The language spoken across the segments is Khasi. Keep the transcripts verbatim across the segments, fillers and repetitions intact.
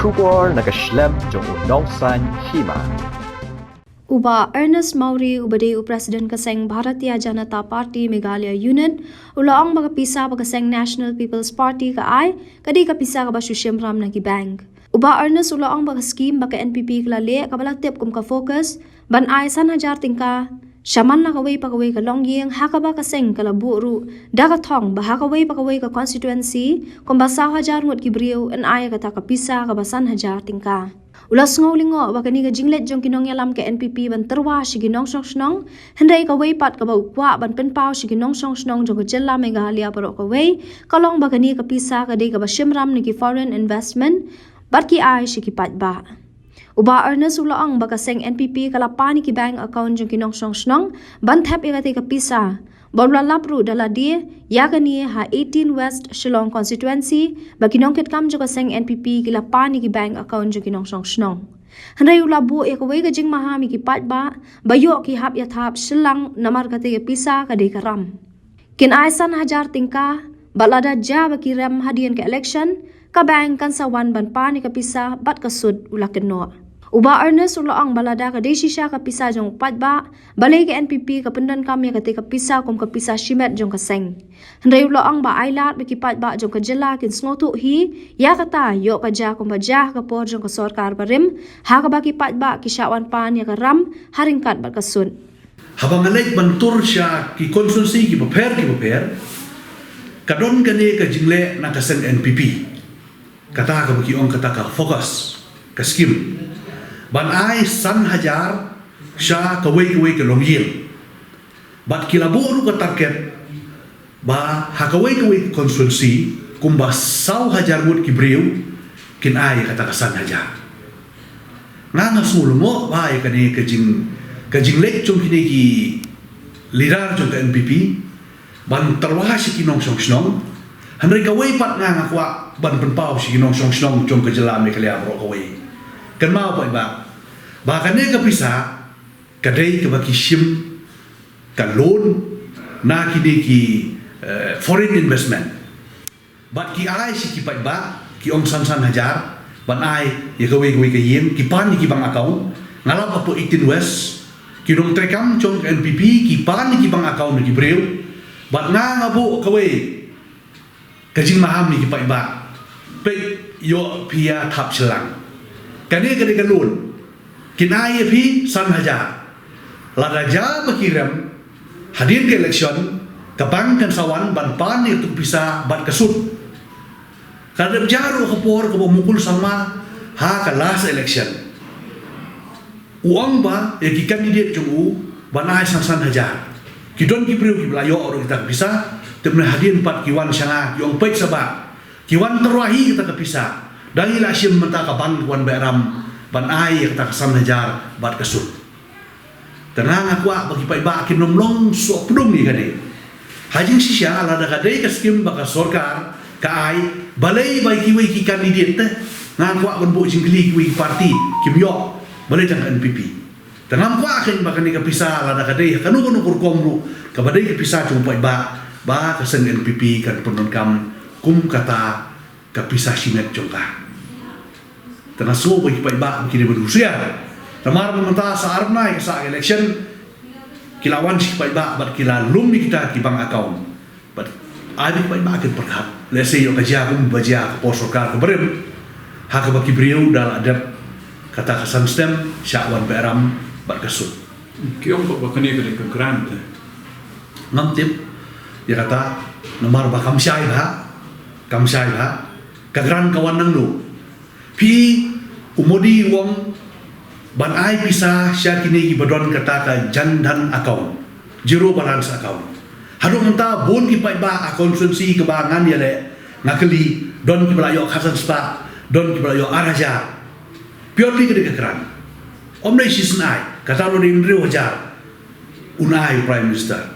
Khubor na ka shlem jong u nongsan hima. U Bah Ernest Mawrie, uba dei u President ka seng Bharatiya Janata Party Meghalaya Unit, u la ong ba ka pisa ba ka seng National People's Party ka ai, ka dei ka pisa kaba shu shim ram na ki bank. U Bah Ernest u la ong ba ka skim ba ka N P P ka la leh, kaba la tip kum ka FOCUS, ban ai san hajar tyngka sha man la kawei pa kawei ka longïing, ha kaba ka seng ka la buh ruh da ka thong ba ha kawei pa kawei ka constituency, kumba saw hajar ngut ki briew, yn ai kata ka pisa kaba san hajar tyngka. U la sngew lyngngoh ba kane ka jingleit jong ki nongïalam ka N P P ban tyrwa sha ki nongshong shnong, hynrei kawei pat kaba u kwah ban pynpaw sha ki nongshong shnong jong ka jylla Meghalaya baroh kawei, ka long ba kane ka pisa ka dei kaba shim ram na ki foreign investment bad ki ai sha ki paidbah. U Bah Ernest u la ong ba ka seng N P P ka la pan ïa ki bank account jong ki nongshong shnong ban thep ïa kata ka pisa, bad u la lap ruh da lade ïa kane ha eighteen West Shillong Constituency, ba ki nongkitkam jong ka seng N P P ki la pan ïa ki bank account jong ki nongshong shnong. Hynrei u la buh ïa kawei ka jingmaham ïa ki paidbah ba ïoh ki hap ïa thap shilliang, namar kata ka pisa ka dei ka ram. Kin ai san hajar tyngka, bad lada jia ba ki rem hadien ka election, ka bank kan sa wan ban pan ïa ka pisa bad ka sut, u la kynnoh. U Bah Ernest u la ong ba lada ka dei shisha ka pisa jong u paidbah, balei ka N P P ka pyndonkam ïa kata ka pisa kum ka pisa shimet jong ka seng. Hynrei u la ong ba ai lad ba ki paidbah jong ka jylla kin sngewthuh hi ïa kata, ïoh ka jia kumba jia ha ka por jong ka sorkar barim, ha kaba ki paidbah ki shah wan pan ïa ka ram ha ryngkat bad ka sut. Haba nga leit ban tur sha ki constituency kiba pher kiba pher, ka don kane ka jingleh na ka seng N P P. Kata kaba ki ong kata ka FOCUS, ka skim, ban ai san hajar sha kawei kawei ka longïing. Bad ki la buh ruh ka target ba ha kawei kawei ka constituency, kumba saw hajar ngut ki briew kin ai kata ka san hajar. Nga nga sngew lyngngoh ba ïa kane ka jing, ka jingleit jong kine ki leader jong ka N P P ban tyrwa sha ki nongshong shnong. Hynrei kawei pat nga nga kwah ban pynpaw sha ki nongshong shnong jong ka jylla Meghalaya baroh kawei. Kynmaw paidbah ba kane ka pisa ka dei kaba ki shim ka loan na kine ki, eh, foreign investment. Bad ki ai sha ki paidbah, ki ong san san hajar ban ai ïa kawei kawei ka ïing, ki pan ïa ki bank account. Nga lap hapoh eighteen West, ki nongtrei kam jong ka N P P ki pan ïa ki bank account na ki briew. Bad nga nga buh kawei ka jingmaham ïa ki paidbah. Peit, ïoh phi ïa thap shilliang. Kane ka dei ka loan. Kin ai ïa phi san hajar. Lada jia ba ki rem hadien ka election, ka bank kan sa wan ban pan ïa ka pisa bad ka sut. Ka dep jia ruh ha ka por kaba u Mukul Sangma ha ka last election, u ong ba ïa ki candidate jong u ban ai san san hajar. Ki don ki briew kiba la ïoh ruh kita ki pisa, te mynne hadien pat ki wan sha nga ki ong, peit Sabah, ki wan tyrwa hi kita ki pisa. Dang ïa la shim mynta ka bank wan beh ram ban ai ïa kita ki san hajar bad ka sut. Te nga nga kwah ba ki paidbah kin ym long sohpdung ïa kane. Ha jingshisha lada ka dei ka skim ba ka sorkar ka ai, balei ba kiwei ki candidate te, nga kwah ban buh jingkylli, kiwei ki party kim ïoh, balei tang ka N P P. Te ngam kwah kein ba kane ka pisa lada ka dei ha kano kano ka rukom ruh kaba dei ka pisa jong u paidbah, ba ka seng N P P kan pyndonkam kum kata ka pisa shimet jong ka. Te nga sngew ba ki paidbah ki dei ban husiar. Namar mynta sa ar bnai ka sah ka election, ki la wan sha ki paidbah bad ki la lum ïa kita ki bank account. Bad ai ba ki paidbah kin pyrkhat, lehse ïoh ka jia kumba jia ha ka por sorkar kaba rim, ha kaba ki briew da la dep kata ka san snem shah wan beh ram bad ka sut. Ki ong ba kane ka dei ka grant, eh? Ngam tip ïa kata, namar ba kam shai bha, kam shai bha. Ka grant ka wan nangno? Phi, u Modi u ong ban ai pisa sha kine kiba don kata ka Jan Dhan account, zero balance account. Haduh mynta bun ki paidbah ha constituency kaba ngan ïaleh, nga kylli, don kiba la ïoh khatsan spah, don kiba la ïoh ar hajar. Pure ka dei ka grant. Ym dei shisnei, kata ruh dei hynriew hajar un ai u Prime Minister.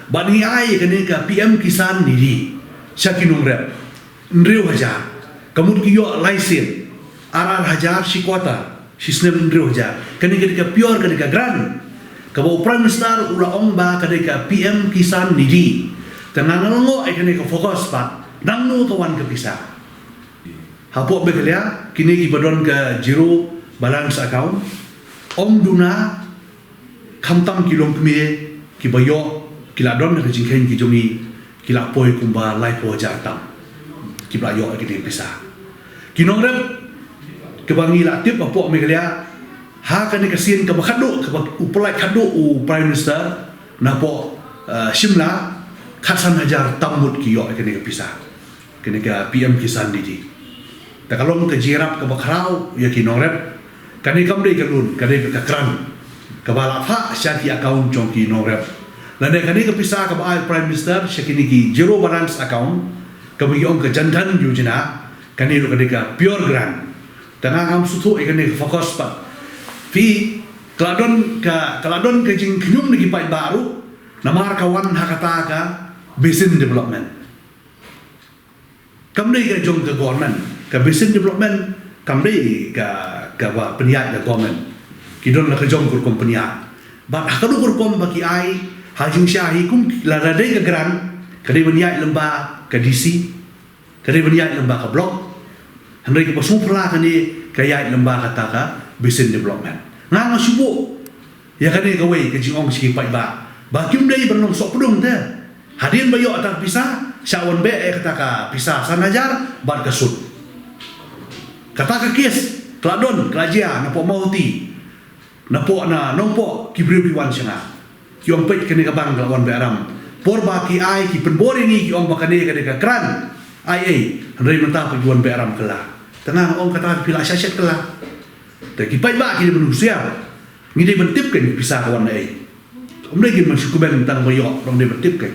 Bad ngi ai kane ka P M Kisan Nidhi sha ki nongrep, hynriew hajar. Ka mut ki ïoh lai sien, ar ar hajar shi quarter, shi snem hynriew hajar. Kane ka dei ka pure, ka dei ka grant kaba u Prime Minister u la ong ba ka dei ka P M Kisan Nidhi. Te nga nga lyngngoh ïa kane ka FOCUS pat, nangno ka wan ka pisa? Hapoh Meghalaya, kine kiba don ka zero balance account, ym duna khamtam ki longkmie kiba ïoh, ki la don ka jingkheiñ ki jong ngi, ki la poi kumba laiphew hajar tam kiba la ïoh ïa kine ki pisa. Ki nongrep kiba ngi la tip hapoh Meghalaya, ha kane ka sien kaba khadduh, kaba u pynlait khadduh u Prime Minister napoh, eh, Shimla, khatsan hajar tam mut ki ïoh ïa kane ka pisa, kane ka P M Kisan Nidhi. Te ka long ka jingïarap kaba khraw ïa ki nongrep. Kane kam dei ka loan, ka dei ka grant kaba la phah sha ki account jong ki nongrep. Lane kane ka pisa kaba ai Prime Minister sha kine ki zero balance account, kaba ngi ong ka Jan Dhan Yojana, kane ruh ka dei ka pure grant. Te nga ngam sngewthuh ïa kane ka focus pat. Phi, ka la don ka, ka la don ka jingkhñium na ki paidbah ruh namar ka wan ha kata ka basin development. Kam dei ka jong ka government. Ka basin development kam dei ka, kaba pynïaid da government. Ki don la ka jong ka rukom pynïaid. Bad ha ka dei ka rukom ba ki ai, ha jingshisha hi kum lada dei ka grant, ka dei ban ïaid lyngba ka D C, ka dei ban ïaid lyngba ka block. Hynrei kaba sngewphylla kane ka ïaid lyngba kata ka basin development. Nga nga shu buh ïa kane kawei ka jingong sha ki paidbah ba kim dei ban long sohpdung te. Hadien ba ïoh kata ka pisa, shah wan beh ïa kata ka pisa san hajar bad ka sut. Kata ka kes ka la don, ka la jia napoh Mawhati, napoh na Nongpoh, ki briew ki wan sha nga, ki ong peit kane ka bank ka la wan Behram. Por ba ki ai, ki pynbor ïa ngi, ki ong ba kane ka dei ka grant, ai ei, hynrei mynta pat ki wan Behram kylla. Te nga ong kata phi la shah shet kylla. Te ki paidbah ki dei ban husiar. Ngi dei ban tip kein pisa ka wan na ei. Ym dei kein ban shu kmen tang ba ïoh, dang dei ban tip kein.